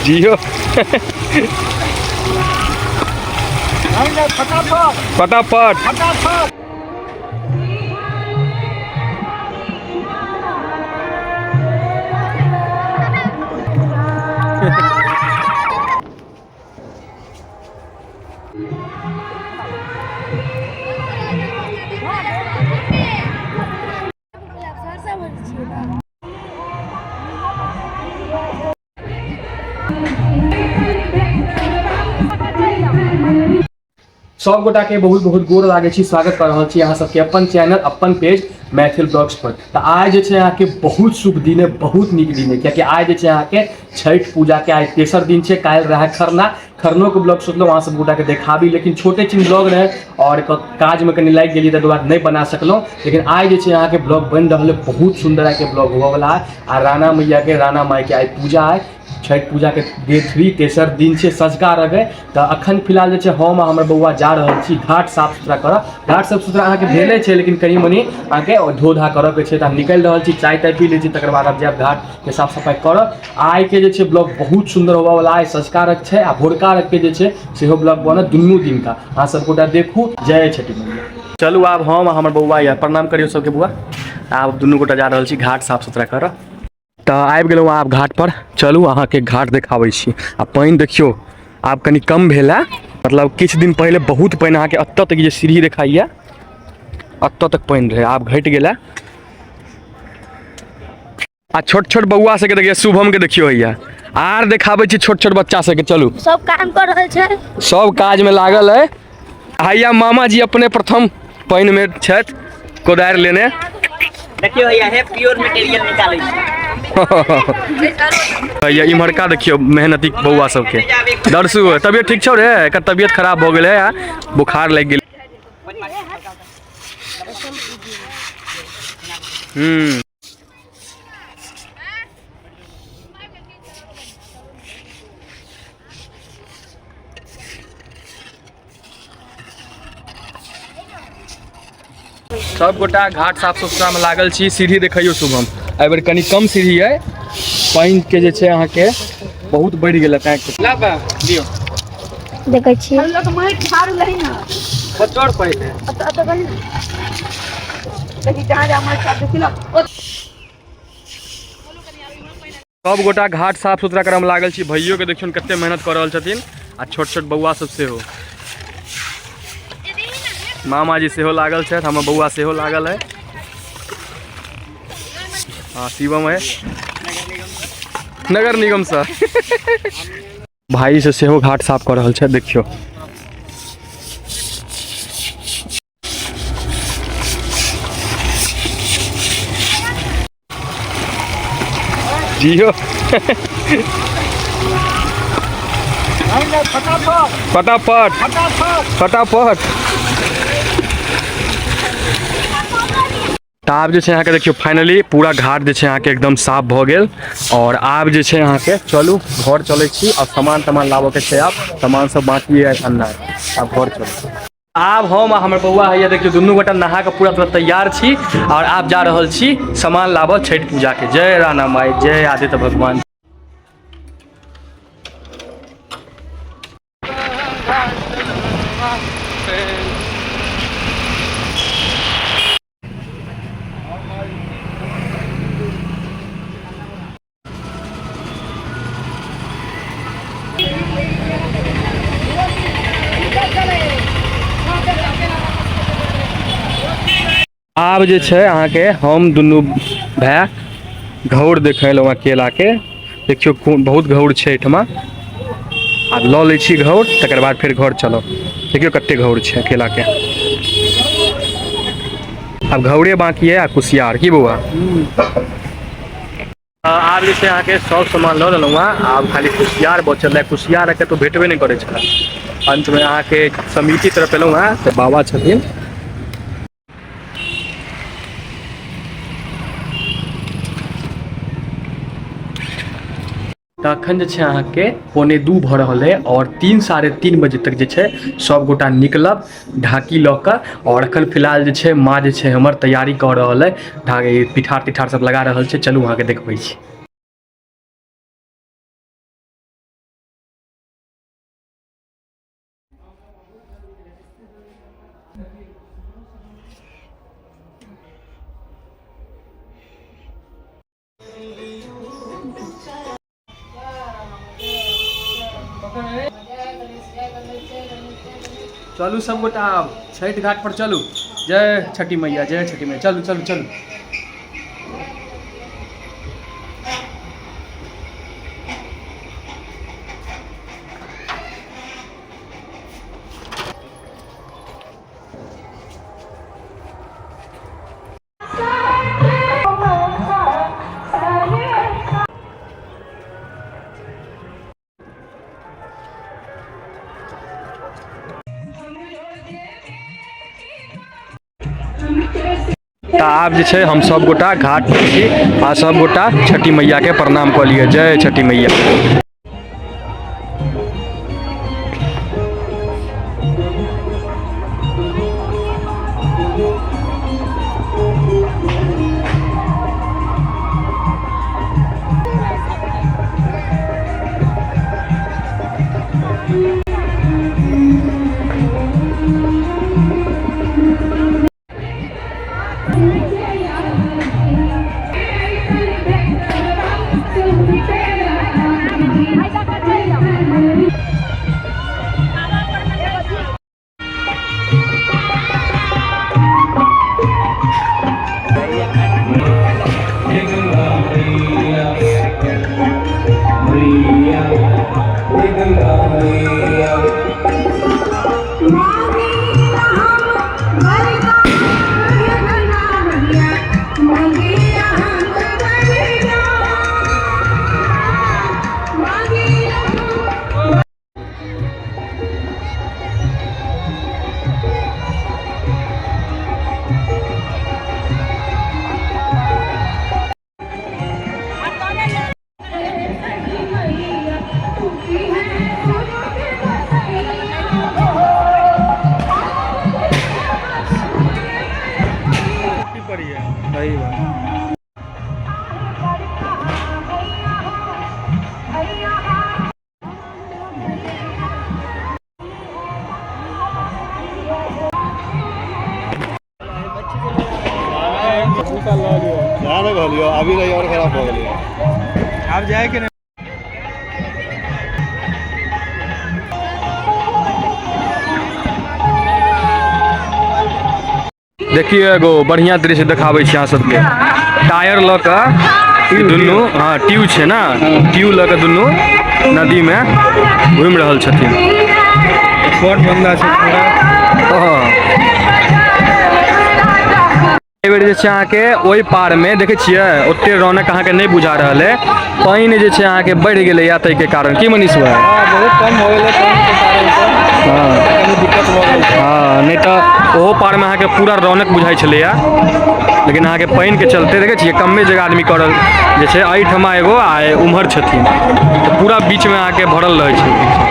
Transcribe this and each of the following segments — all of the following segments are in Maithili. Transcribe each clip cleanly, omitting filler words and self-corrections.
जियो। फटाफट फटाफट। सब गोटा के बहुत बहुत गोर लागै छी, स्वागत कर रहल छी अहाँ सबके अपन चैनल अपन पेज मैथिल ब्लॉग्स पर। तऽ आइ जे छै अहाँके बहुत शुभ दिन है, बहुत नीक दिन है, कियाकि आइ जे छै अहाँके छठि पूजा के आइ तेसर दिन छै। काल्हि रहै खरना, खरनोके ब्लॉग सोचलहुँ अहाँ सब गोटाके देखाबी, लेकिन छोटे छिन ब्लॉग रहै और काजमे कनि लागि गेलियै, ताहि दुआरे नहि बना सकलहुँ। लेकिन आइ जे छै अहाँके ब्लॉग बनि रहल है, बहुत सुन्दर आइके ब्लॉग होबऽवला है। आ राणा मैयाके, राणा माइके आइ पूजा है, छठि पूजाके डे 3 तेसर दिन छै, सँझुका अर्घ है। तऽ अखन फिलहाल जे छै हम आ हमर बौआ जा रहल छी घाट साफ सुथरा करऽ। घाट साफ सुथरा अहाँके भेले छै, लेकिन कनि मनि अहाँके धो धा करऽके छै। तऽ हम निकलि रहल छी, चाय ताय पी लै छी, तकर बाद आब जायब घाटके साफ सफाइ करऽ। आइके जे छै ब्लॉग बहुत सुन्दर होबऽवला है, सँझुका अर्घ छै आ भोरका अर्घके जे छै सेहो ब्लॉग बनत, दुनू दिनका अहाँ सब गोटा देखू। जय छठि मैया। चलू आब हम आ हमर बौआ, यार प्रणाम करियौ सबके बौआ। आब दुनू गोटा जा रहल छी घाट साफ सुथरा करऽ। तऽ आबि गेलहुँ आब घाट पर, चलू अहाँके घाट देखाबै छी। आ पानि देखियौ आब कनि कम भेल है, मतलब किछु दिन पहिले बहुत पानि अहाँके एतऽ तक जे सीढ़ी देखाइए एतऽ तक पानि रहै, आब घटि गेल है। आ छोट छोट बौआ सबके देखियौ, शुभम के देखियौ हैया, आर देखाबै छी छोट छोट बच्चा सबके। चलू सब काम कर रहल छै, सब काज में लागल है। हैया मामा जी अपने प्रथम पानि में छथि कोदारि लेने। देखियो हैया हे प्योर मटेरियल निकालै छै। हैया इम्हरका देखियो मेहनती बौआ सबके। दर्शु तबियत ठीक छौ रे? एकर तबियत खराब भऽ गेलै, बुखार लागि गेल। सब गोटा घाट साफ सुथरा में लागल छी। सीढ़ी देखियो शुभम, एहि बेर कनि कम सीढ़ी है, पानि के जे छै अहाँके बहुत बढ़ि गेल तैं दियौ। देखै छी हम लोग माटि झाड़ू लही ना खच्चर पहिले अत अत गली ना देखी जहाँ जहाँ माटि साफ देखी ना। सब गोटा घाट साफ सुथरा करऽ में लागल छी। भैयो के देखियौन कते मेहनत कऽ रहल छथिन, आ छोट छोट बौआ सब सेहो, मामाजी सेहो लागल छथि, हमर बौआ सेहो लागल है। हाँ शिवम है नगर निगम से, भाई से सेहो घाट साफ कऽ रहल छै। देखियौ जियो फटाफट फटाफट। तऽ आब जे छै अहाँके देखियौ फाइनली पूरा घाट जे छै अहाँके एकदम साफ भऽ गेल। और आब जे छै अहाँके चलू घर चलै छी, आब सामान तामान लाबऽके छै, आब सामान सब बाकी है अननाइ, आब घर चलू। आब हम आ हमर बौआ हैया देखियौ दुनू गोटा नहा कऽ पूरा तरह तैयार छी और आब जा रहल छी सामान लाबऽ छठि पूजा के। जय राणा माई, जय आदित्य भगवान। आब जे छै अहाँके हम दुनू भाय घौर देखै एलहुँ हँ केलाके। देखियौ कोन बहुत घौर छै एहिठमा। आब लऽ लै छी घौर, तकर बाद फेर घर चलब। देखियौ कते घौर छै केलाके। आब घौरे बाकी है आ कुसियार की बौआ। आब जे छै अहाँके सब सामान लऽ लेलहुँ हँ, आब खाली कुसियार बचल है। कुसियार कतहु भेटबे नहि करै छलै। अन्तमे अहाँके समिति तरफ एलहुँ हँ तऽ बाबा छथिन। तऽ अखन जे छै अहाँके 1:45 भऽ रहल है और 3 3:30 बजे तक जे छै सब गोटा निकलब ढाकी लऽ कऽ। और अखन फिलहाल जे छै माँ जे छै हमर तैयारी कऽ रहल है, ढाकी पिठार तिठार सब लगा रहल छै। चलू अहाँके देखबै छी। चलू सब गोटा आब छठि घाट पर चलू। जय छठी मैया, जय छठी मैया। चलू चलू चलू। तऽ आब जे छै हम सब गोटा घाट पर छी आ सब गोटा छठी मैया के प्रणाम कऽ लिअ। जय छठी मैया। सही बात। अभी रही और खराब हो गई। आब जाए के नहीं। देखिए एगो बढ़िया दृश्य देखाबै छी अहाँ सबके। टायर लऽ कऽ ई दुनू, हाँ ट्यूब छै ना, ट्यूब लऽ कऽ दुनू नदी में घूमि रहल छथिन। शॉर्ट बंदा छै पूरा। हाँ। एहि बेर जे छै अहाँके ओहि पार में देखै छियै ओते रौनक अहाँके नहि बुझा रहल है। पानि जे छै अहाँके बढ़ि गेलैया ताहिके कारण। की मनीष भाई? हाँ, बहुत कम हो गेलै पानि के कारण से। हाँ। कनी दिक्कत भऽ गेल छै। हाँ, नहि तऽ ओहो पार में अहाँके पूरा रौनक बुझाइ छलैया, लेकिन अहाँके पानिके चलते देखै छियै कमे जगह आदमी करल जे छै। एहिठमा एगो आ उम्हर छथिन तऽ पूरा बीचमे अहाँके भरल रहै छै।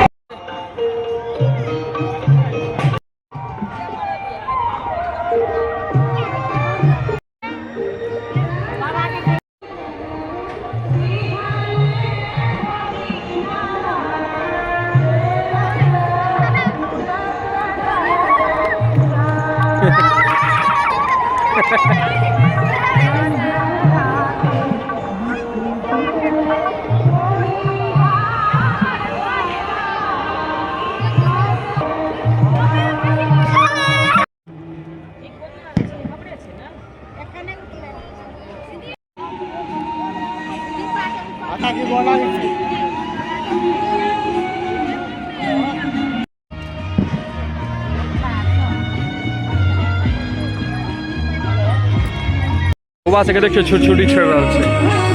बौआ सबके देखियौ छुरछुरी छोड़ि रहल छै।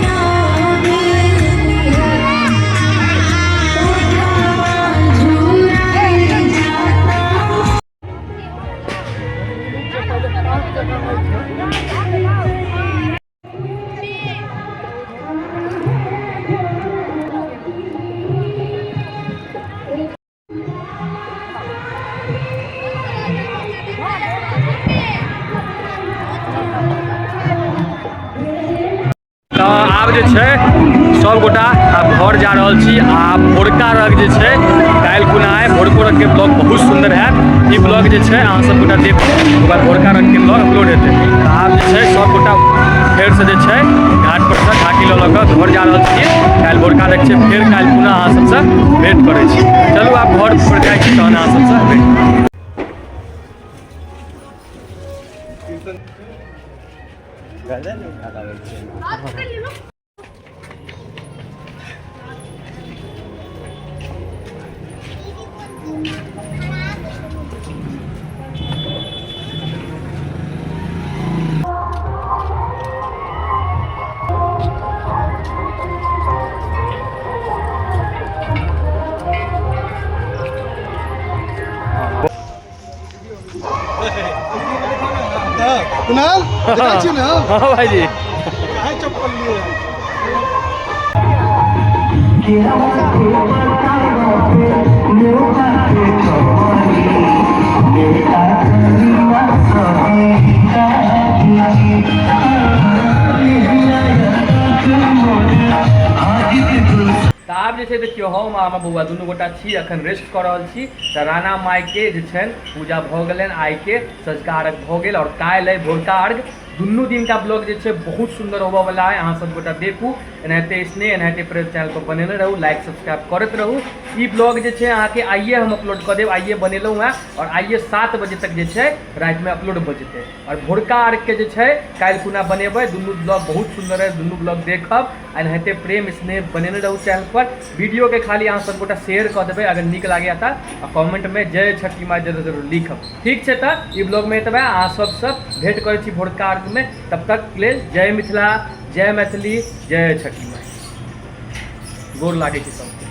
तऽ आब जे छै सब गोटा आब घर जा रहल छी। आ भोरका रग जे छै काल्हि खुना आइ भोरको रगके ब्लॉग बहुत सुन्दर हैत। ई ब्लॉग जे छै अहाँ सब गोटा देखू, ओकर बाद भोरका रगके ब्लॉग अपलोड हेतै। तऽ आब जे छै सब गोटा फेरसँ जे छै घाट पर सँ ढाकी लऽ लऽ कऽ घर जा रहल छी। काल्हि भोरका रग छै, फेर काल्हि पुनः अहाँ सबसँ भेँट करै छी। चलू आब घर पर जाइ छी तहन अहाँ सबसँ भेँट। कुणाल देखै छी ने हँ भाईजी। काहे चप्पल लिए? तऽ आब जे छै देखियौ, हम आ हमर बौआ दुनू गोटा छी, अखन रेस्ट कऽ रहल छी। तऽ राणा माइके जे छनि पूजा भऽ गेलनि, आइके सँझुका अर्घ भऽ गेल आओर काल्हि अइ भोरका अर्घ। दुनू दिनका ब्लॉग जे छै बहुत सुन्दर होबऽवला है, अहाँ सब गोटा देखू। एनाहिते स्नेह एनाहिते प्रेम चैनल पर बनेने रहू, लाइक सब्सक्राइब करैत रहू। ई ब्लॉग जे छै अहाँके आइए हम अपलोड कऽ देब, आइए बनेलहुँ हेँ आओर आइए 7 बजे तक जे छै रातिमे अपलोड भऽ जेतै। आओर भोरका अर्घके जे छै काल्हि खुना बनेबै। दुनू ब्लॉग बहुत सुन्दर है, दुनू ब्लॉग देखब। एनाहिते प्रेम स्नेह बनेने रहू चैनल पर। वीडियो के खाली अहाँ सब गोटा शेयर कऽ देबै अगर नीक लागैए तऽ, आ कमेंट में जय छठी माँ जरूर जरूर लिखब। ठीक छै, तऽ ई ब्लॉग में एतबे। अहाँ सबसँ भेंट करै छी भोरका अर्घ में, तब तक लेल जय मिथिला, जय मैथिली, जय छठी माँ। गोर लागै छी सबके।